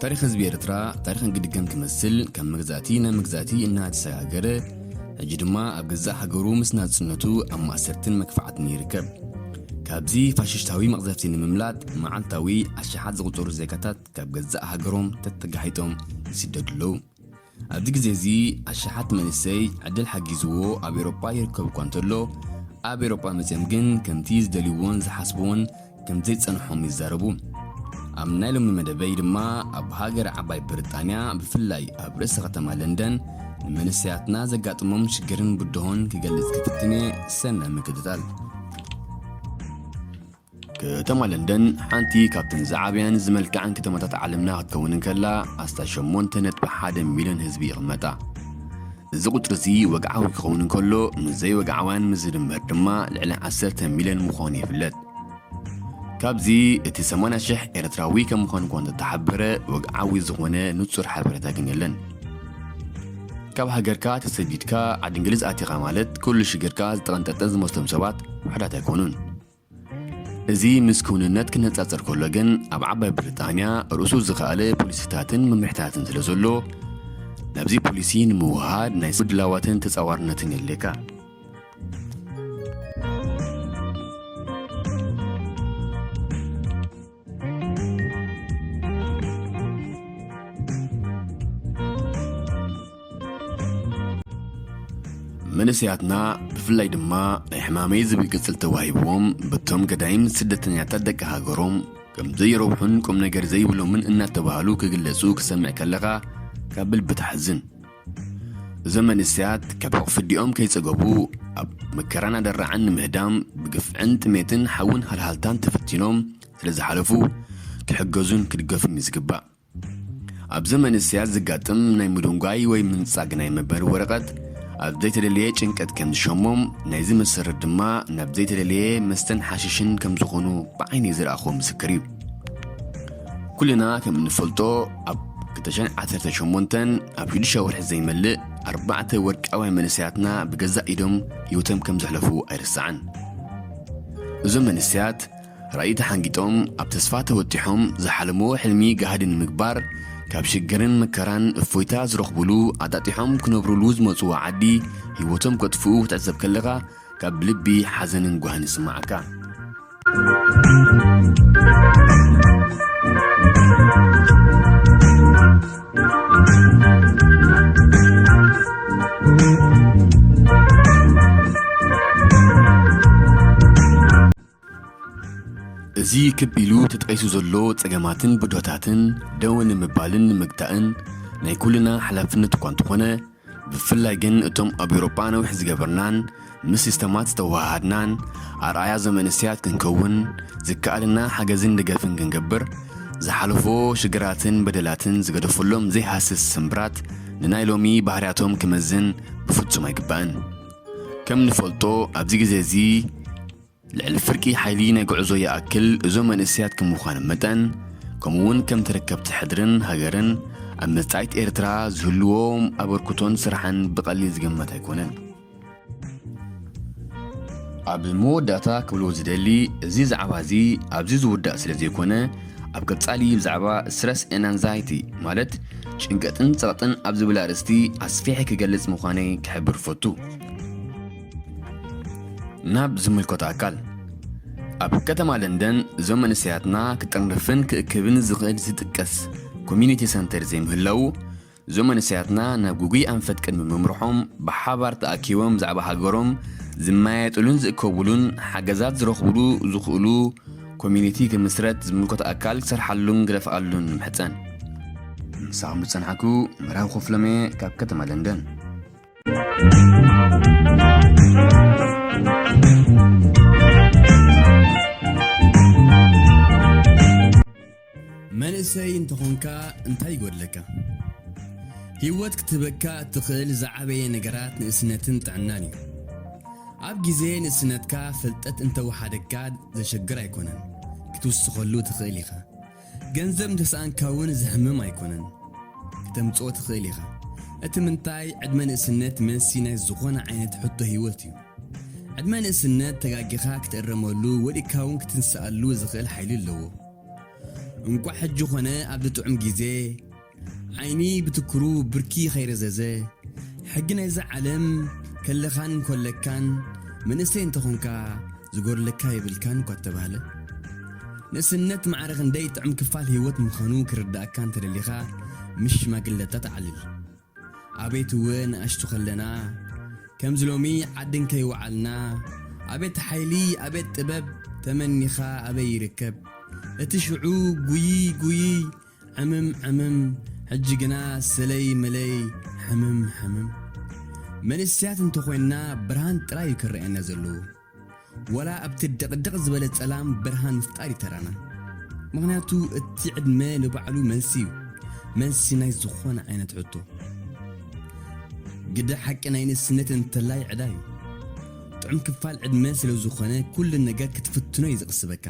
ታሪኽ ህዝቢ ኤርትራ ታሪኽ እንግድገም ክመስል፣ ካብ መግዛእቲ ናብ መግዛእቲ እናተሰጋገረ፣ ሕጂ ድማ ኣብ ገዛእ ሃገሩ ምስ ናጽነቱ ኣብ ማእሰርትን መግፋዕትን ይርከብ። ካብዚ ፋሽስታዊ መቕዘፍቲ ንምምላጥ፣ መዓልታዊ ኣሽሓት ዝቑጸሩ ዜጋታት ካብ ገዛእ ሃገሮም ተተጋሒጦም ይስደዱ ኣለዉ። ኣብዚ ግዜ እዚ ኣሽሓት መንእሰይ ዕድል ሓጊዝዎ ኣብ ኤውሮጳ ይርከቡ እኳ እንተሎ፣ ኣብ ኤውሮጳ መጺኦም ግን ከምቲ ዝደልይዎን ዝሓስብዎን ከም ዘይጸንሖም ይዛረቡ። ኣብ ናይ ሎሚ መደበይ ድማ ኣብ ሃገር ዓባይ ብሪጣንያ፣ ብፍላይ ኣብ ርእሰ ከተማ ለንደን፣ ንመንእሰያትና ዘጋጥሞም ሽግርን ብድሆን ክገልጽ ክፍትን እየ። ሰናይ ምክትታል። ከተማ ለንደን ሓንቲ ካብተን ዝዓበያን ዝመልክዓን ከተማታት ዓለምና ክትከውን እንከላ፣ ኣስታት ሸሞንተ ነጥቢ ሓደ ሚልዮን ህዝቢ ይቕመጣ። እዚ ቁጽሪ እዚ ወግዓዊ ክኸውን እንከሎ፣ ምስ ዘይወግዓውያን ምስ ዝድመር ድማ ልዕሊ ዓሰርተ ሚልዮን ምዃኑ ይፍለጥ። ካብዚ እቲ ሰማንያ ሽሕ ኤርትራዊ ከም ምዃኑ እኳ እንተተሓበረ፣ ወግዓዊ ዝኾነ ንጹር ሓበሬታ ግን የለን። ካብ ሃገርካ ተሰዲድካ ዓዲ እንግሊዝ ኣቲኻ ማለት፣ ኩሉ ሽግርካ ዝተቐንጠጠ ዝመስሎም ሰባት ውሑዳት ኣይኮኑን። እዚ ምስ ክውንነት ክነጻጸር ከሎ ግን፣ ኣብ ዓባይ ብሪጣንያ ርእሱ ዝኸኣለ ፖሊሲታትን መምርሒታትን ስለ ዘሎ፣ ናብዚ ፖሊሲ ንምውህሃድ ናይ ምድላዋትን ተጻዋርነትን የድልየካ። መንእሰያትና ብፍላይ ድማ ናይ ሕማመይ ዝብል ቅጽል ተዋሂብዎም በቶም ገዳይም ስደተኛታት ደቂ ሃገሮም ከም ዘይረብሑን ቁም ነገር ዘይብሎምን እናተባህሉ ክግለጹ ክሰምዕ ከለኻ ካብ ልቢ ተሓዝን። እዞም መንእሰያት ካብ ሕቑፊ ኣዲኦም ከይጸገቡ ኣብ መከራን ኣደራዕን ንምህዳም ብግፍዕን ጥሜትን ሓውን ሃልሃልታን ተፈቲኖም ስለ ዝሓለፉ ክሕገዙን ክድገፉን እዩ ዝግባእ። ኣብዚ መንእሰያት ዘጋጥም ናይ ምድንጓይ ወይ ምንጻግ ናይ መንበሪ ወረቐት፣ ኣብ ዘይተደለየ ጭንቀት ከም ዝሸሞም፣ ናይዚ መሰረት ድማ ናብ ዘይተደለየ መስተን ሓሽሽን ከም ዝኾኑ ብዓይነይ ዝረኣኹዎ ምስክር እዩ። ኩልና ከም እንፈልጦ፣ ኣብ ክልተ ሽሕን ዓሰርተ ሸሞንተን ኣብ ሽዱሽተ ወርሒ ዘይመልእ ኣርባዕተ ወርቃውያን መንእሰያትና ብገዛእ ኢዶም ህይወቶም ከም ዘሕለፉ ኣይርሳዕን። እዞም መንእሰያት ራእይ ተሓንጊጦም፣ ኣብ ተስፋ ተወጢሖም፣ ዝሓለምዎ ሕልሚ ጋህዲ ንምግባር፣ ካብ ሽግርን መከራን እፎይታ ዝረኽቡሉ፣ ኣጣጢሖም ክነብሩሉ ዝመጽዎ ዓዲ ህይወቶም ከጥፍኡ ክትዕዘብ ከለኻ፣ ካብ ልቢ ሓዘንን ጓህን ይስምዓካ። እዚ ክብ ኢሉ ተጠቒሱ ዘሎ ጸገማትን ብድሆታትን ደው ንምባልን ንምግታእን ናይ ኩልና ሓላፍነት እኳ እንተኾነ፣ ብፍላይ ግን እቶም ኣብ ኤውሮጳ ነዊሕ ዝገበርናን ምስ ሲስተማት ዝተወሃሃድናን ኣርኣያ እዞም መንእሰያት ክንከውን፣ ዝከኣለና ሓገዝን ደገፍን ክንገብር፣ ዝሓለፎ ሽግራትን በደላትን ዝገደፈሎም ዘይሃስስ ስምብራት ንናይ ሎሚ ባህርያቶም ክመዝን ብፍጹም ኣይግባእን። ከም ንፈልጦ ኣብዚ ግዜ እዚ ልዕሊ ፍርቂ ሓይሊ ናይ ጉዕዞ ይኣክል እዞም መንእሰያት ከም ምዃኖም መጠን፣ ከምኡ'ውን ከም ተረከብቲ ሕድርን ሃገርን ኣብ መጻኢት ኤርትራ ዝህልዎም ኣበርክቶን ስራሕን ብቐሊል ዝግመት ኣይኮነን። ኣብ መወዳእታ ክብሎ ዝደሊ፣ እዚ ዛዕባ እዚ ኣብዚ ዝውዳእ ስለ ዘይኮነ፣ ኣብ ቀጻሊ ብዛዕባ ስትረስ ኤንድ ኣንዛይቲ፣ ማለት ጭንቀትን ጸቕጥን ኣብ ዝብል ኣርእስቲ ኣስፊሐ ክገልጽ ምዃነይ ክሕብር እፈቱ። ናብ ዝምልከቶ ኣካል። ኣብ ከተማ ለንደን እዞም መንእሰያትና ክጥርንፍን ክእክብን ዝኽእል ዝጥቀስ ኮሚኒቲ ሰንተር ዘይምህላዉ፣ እዞም መንእሰያትና ናብ ግጉይ ኣንፈት ቅድሚ ምምርሖም ብሓባር ተኣኪቦም ብዛዕባ ሃገሮም ዝመያየጥሉን ዝእከቡሉን ሓገዛት ዝረኽቡሉ ዝኽእሉ ኮሚኒቲ ክምስረት ዝምልከቶ ኣካል ክሰርሓሉን ክደፍኣሉን ንምሕጸን። ምሳኹም ዝጸንሓኩ መራዊ ክፍሎም'የ ካብ ከተማ ለንደን። መንእሰይ እንተኾንካ እንታይ ይጎድለካ? ህይወት ክትህበካ እትኽእል ዝዓበየ ነገራት ንእስነትን ጥዕናን እዩ። ኣብ ግዜ ንእስነትካ ፍልጠት እንተወሓደካ ዘሸግር ኣይኮነን። ክትውስኸሉ ትኽእል ኢኻ። ገንዘብ እንተሰኣንካ እውን ዘሕምም ኣይኮነን። ክተምጽኦ ትኽእል ኢኻ። እቲ ምንታይ ዕድመ ንእስነት መልሲ ናይ ዝኾነ ዓይነት ሕቶ ህይወት እዩ። ዕድመ ንእስነት ተጋጊኻ ክትእረመሉ፣ ወዲቕካ እውን ክትንስኣሉ ዝኽእል ሓይሊ ኣለዎ። እንቋዕ ሕጂ ኾነ ኣብዚ ጥዑም ግዜ፣ ዓይኒ ብትኩሩ ብርኪ ኸይረዘዘ፣ ሕጊ ናይዛ ዓለም ከለኻን እንኮለካን፣ መንእሰይ እንተኾንካ ዝጎድለካ የብልካን እኳ እተባህለ፣ ንእስነት ማዕረ ክንደይ ጥዑም ክፋል ህይወት ምዃኑ ክርዳእካ እንተደሊኻ፣ ምስ ሽማግለታት ዓልል። ኣቤት እወ ንኣሽቱ ከለና፣ ከምዚ ሎሚ ዓዲ እንከይወዓልና፣ ኣቤት ሓይሊ፣ ኣቤት ጥበብ፣ ተመኒኻ ኣበይ ይርከብ? እቲ ሽዑ ጉይይ ጉይይ፣ ዕምም ዕምም፣ ሕጂ ግና ሰለይ መለይ፣ ሕምም ሕምም። መንእሰያት እንተኾይንና ብርሃን ጥራይ እዩ ክረኣየና ዘለዎ። ወላ ኣብቲ ድቕድቕ ዝበለ ጸላም ብርሃን ምፍጣር እዩ ተራና። ምኽንያቱ እቲ ዕድመ ንባዕሉ መልሲ እዩ። መልሲ ናይ ዝኾነ ዓይነት ሕቶ። ግደ ሓቂ ናይ ንእስነት እንተላይ ዕዳ እዩ። ጥዑም ክፋል ዕድመ ስለ ዝኾነ ኩሉ ነገር ክትፍትኖ እዩ ዝቕስበካ።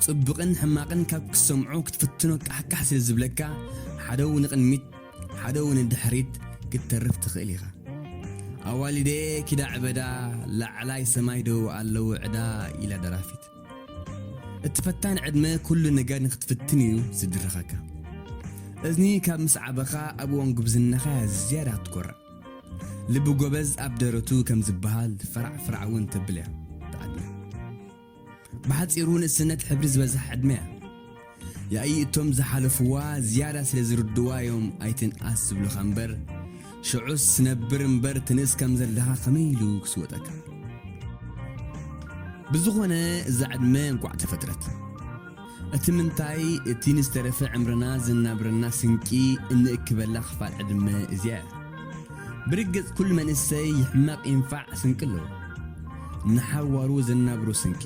ጽቡቕን ሕማቕን ካብ ክትሰምዖ ክትፍትኖ ቃሕቃሕ ስለ ዝብለካ ሓደ ንቕድሚት ሓደ ንድሕሪት ክትተርፍ ትኽእል ኢኻ። ኣዋልደ ኪዳ ዕበዳ ላዕላይ ሰማይ ደው ኣለዉ ዕዳ ኢላ ደራፊት። እቲ ፈታኒ ዕድመ ኩሉ ነገር ንክትፍትን እዩ ዝድርኸካ። እዝኒ ካብ ምስ ዓበኻ ኣብ እዋን ጉብዝናኻ እያ ዝያዳ ክትኮርዕ። ልቢ ጎበዝ ኣብ ደረቱ ከም ዝበሃል ፍራዕ ፍራዕ እውን ተብል እያ ትዓድመ። ብሓጺሩ ንእስነት ሕብሪ ዝበዝሕ ዕድመ እያ። ያኢ እቶም ዝሓለፍዋ ዝያዳ ስለ ዝርድዋ እዮም ኣይትንኣስ ዝብሉኻ እምበር፣ ሽዑስ ነብር እምበር ትንእስ ከም ዘለኻ ከመይ ኢሉ ክስወጠካ? ብዝኾነ እዛ ዕድመ እንቋዕ ተፈጥረት። እቲ ምንታይ እቲ ንዝተረፈ ዕምርና ዘናብረና ስንቂ እንእክበላ ክፋል ዕድመ እዚኣ እያ። ብርግጽ ኩሉ መንእሰይ ይሕመቕ ይንፋዕ ስንቂ ኣለዎ። ንሓዋሩ ዘናብሮ ስንቂ።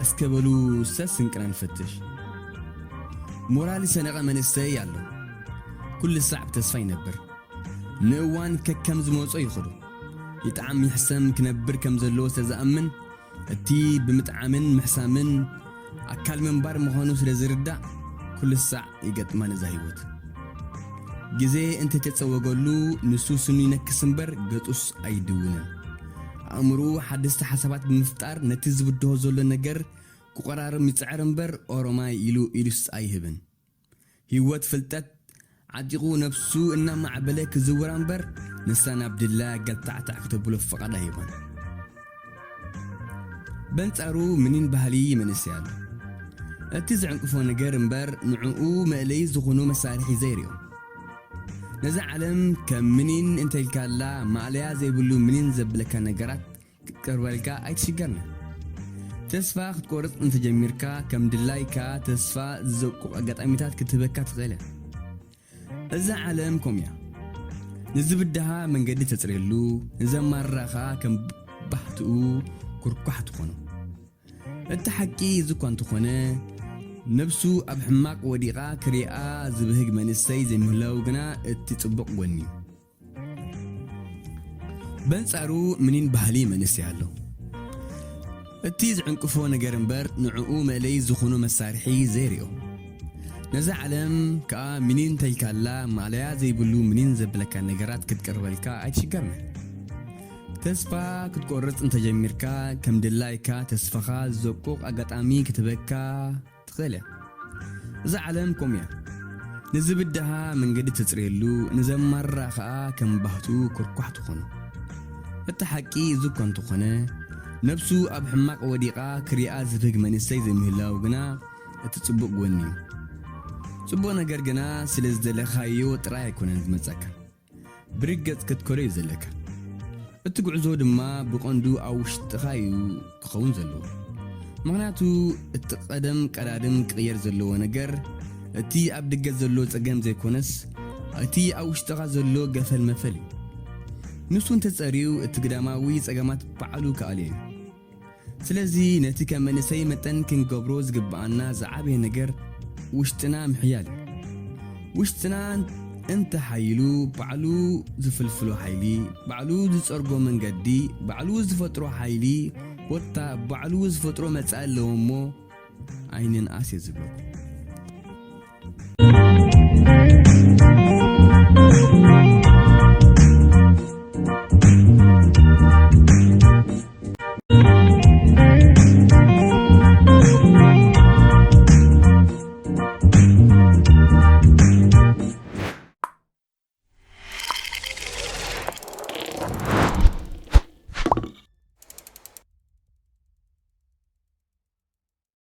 እስከ በሉ ሰስ ስንቅና ንፈትሽ። ሞራል ዝሰነቐ መንእሰይ ኣሎ። ኩሉ ሳዕ ብተስፋ ይነብር። ንእዋን ከከም ዝመጾ ይኸዶ። ይጥዓም ይሕሰም ክነብር ከም ዘለዎ ስለ ዝኣምን፣ እቲ ብምጥዓምን ምሕሳምን ኣካል ምንባር ምዃኑ ስለ ዝርዳእ፣ ኩሉ ሳዕ ይገጥማ ነዛ ህይወት። ግዜ እንተተጸወገሉ ንሱ ስኑ ይነክስ እምበር ገጹስ ኣይድውንን። ኣእምሮኡ ሓደስቲ ሓሳባት ብምፍጣር ነቲ ዝብድሆ ዘሎ ነገር ክቆራርም ይጽዕር እምበር ኦሮማይ ኢሉ ኢዱስ ኣይህብን። ህይወት ፍልጠት ዓጢቑ ነብሱ እናማዕበለ ክዝውራ እምበር ንሳ ናብ ድላያ ገልታዕታዕ ክተብሎ ፍቓድ ኣይህባን። በንጻሩ ምኒን ባህሊ መንእሰይ ኣሎ። እቲ ዝዕንቅፎ ነገር እምበር ንዕኡ መእለዪ ዝኾኑ መሳርሒ ዘይርእዮ። ነዛ ዓለም ከም ምኒን እንተኢልካላ ማእለያ ዘይብሉ ምኒን ዘብለካ ነገራት ክትቀርበልካ ኣይትሽገርና። ተስፋ ክትቆርጽ እንተጀሚርካ ከም ድላይካ ተስፋ ዝዘቁቕ ኣጋጣሚታት ክትህበካ ትኽእል እያ። እዛ ዓለም ከምኡ እያ። ንዝብድሃ መንገዲ ተጽርየሉ፣ ንዘማርራ ኸኣ ከም ባህትኡ ኩርኳሕ ትኾኖ። እቲ ሓቂ እዚ እኳ እንተኾነ፣ ነብሱ ኣብ ሕማቕ ወዲቓ ክሪኣ ዝብህግ መንእሰይ ዘይምህላዉ ግና እቲ ጽቡቕ ጎኒ እዩ። በንጻሩ ምኒን ባህሊ መንእሰይ ኣሎ። እቲ ዝዕንቅፎ ነገር እምበር ንዕኡ መእለዪ ዝኾኖ መሳርሒ ዘይርእዮ። ነዛ ዓለም ከኣ ምኒን ተልካላ ማእለያ ዘይብሉ ምኒን ዘብለካ ነገራት ክትቀርበልካ ኣይትሽገርና። ተስፋ ክትቆርጽ እንተጀሚርካ ከም ድላይካ ተስፋኻ ዘቁቕ ኣጋጣሚ ክትበካ ትኽእል እያ። እዛ ዓለም ከምኡ እያ። ንዝብድሃ መንገዲ ተጽርየሉ፣ ንዘማርራ ኸኣ ከም ባህቱ ኩርኳሕ ትኾኖ። እቲ ሓቂ እዚ እኳ እንተኾነ፣ ነብሱ ኣብ ሕማቕ ወዲቓ ክሪኣ ዝብህግ መንእሰይ ዘይምህላው ግና እቲ ጽቡቕ ጎኒ እዩ። ጽቡቕ ነገር ግና ስለ ዝደለኻዮ ጥራይ ኣይኮነን ዝመጸካ። ብርግጽ ክትከዶ እዩ ዘለካ። እቲ ጉዕዞ ድማ ብቐንዱ ኣብ ውሽጥኻ እዩ ክኸውን ዘለዎ። ምኽንያቱ እቲ ቀደም ቀዳድም ክቕየር ዘለዎ ነገር እቲ ኣብ ደገ ዘሎ ጸገም ዘይኮነስ እቲ ኣብ ውሽጥኻ ዘሎ ገፈል መፈል እዩ። ንሱ እንተጸርዩ እቲ ግዳማዊ ጸገማት ባዕሉ ክኣልዮ እዩ። ስለዚ ነቲ ከም መንእሰይ መጠን ክንገብሮ ዝግብኣና ዝዓበየ ነገር ውሽጥና ምሕያል እዩ። ውሽጥና እንተ ሓይሉ ባዕሉ ዝፍልፍሎ ሓይሊ፣ ባዕሉ ዝጸርጎ መንገዲ፣ ባዕሉ ዝፈጥሮ ሓይሊ፣ ኮታ ባዕሉ ዝፈጥሮ መጻኢ ኣለዎ እሞ ኣይንንኣስ እየ ዝብለኩም።